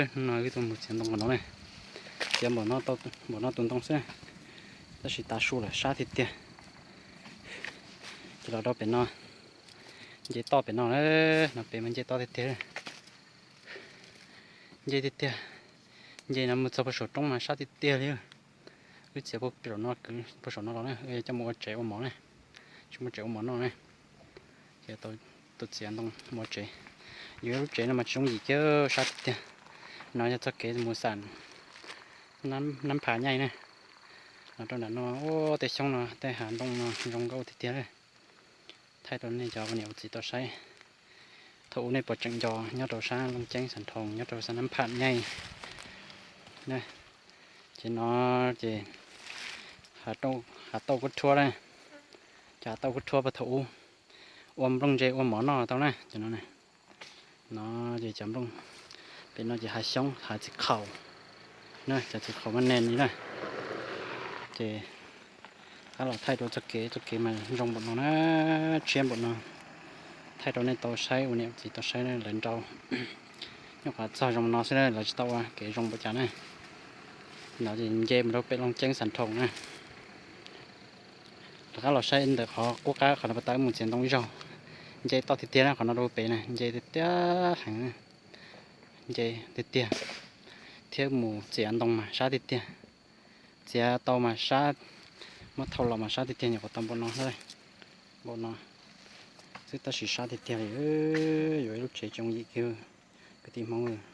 Hnub no wb tuaj mus txiav ntoo npaum no ne, txiav npaum no tus ntoo xwb, tab sis tav su lawm sab tiag tiag. Ces los rau pem no, nce toj pem no, no pem mas nce toj tiag tiag. Nce tiag tiag, nce no mus txog puag saum roob mas sab tiag tiag li. Wb txiav puag saum no kwv puag saum no los na, wb coj mus ua tsev ua mov ne, tsis muaj tsev ua mov noj ne. Ces tau txiav ntoo mus ua tsev. Yuav lub tsev no mas tsis yooj yim kiag, sab tiag tiag. No yog txoj kev mus xam Nab Pham Nyaij ne. Los rau nram no, ua tej xyoob no tej hav ntoo no zoo nkauj tiag tiag li. Thaij rau nej cov ua niam ua txiv tau saib. Thaum ub nej puas tseem nco nyob rau sab Looj Ceeb Xas Nrhoos, nyob rau sab Nab Pham Nyaij na. Ces no ces hav tauj kub rhuab na, cov hav tauj kub rhuab puag thaum ub ua nplooj ntse ua mov noj tau na. Ces no, no ces cov nplooj, pem no ces hav xyoob hav txiv qhaum na, cov txiv qhaum maj nees li na. Ces rov qab los thaij rau txoj kev, txoj kev mas zoo npaum no na, tshiab npaum no. Thaij rau nej tau saib ua niam txiv tau saib lawv nrau. Nyob qhov txog zoo no xwb na, lawv tsis tau ua kev zoo npaum cas na. No ces nce mus rau pem Looj Ceeb Xas Nrhoos na. Rov qab los saib ntawm qhov qub qab qhov no puag ta wb mus txiav ntoo ib zaug. Nce toj tiag tiag na, qhov no rau pem na nce tiag tiag heev. Nce tiag tiag, thiab mus txiav ntoo mas sab tiag tiag. Txiav tau mas sab, muab thau los mas sab tiag tiag, nyuam qhuav tau npaum no, npaum no xwb tab sis sab tiag tiag li. Yuav ib lub tsev tsis yooj yim kiag kwv tij Hmoob.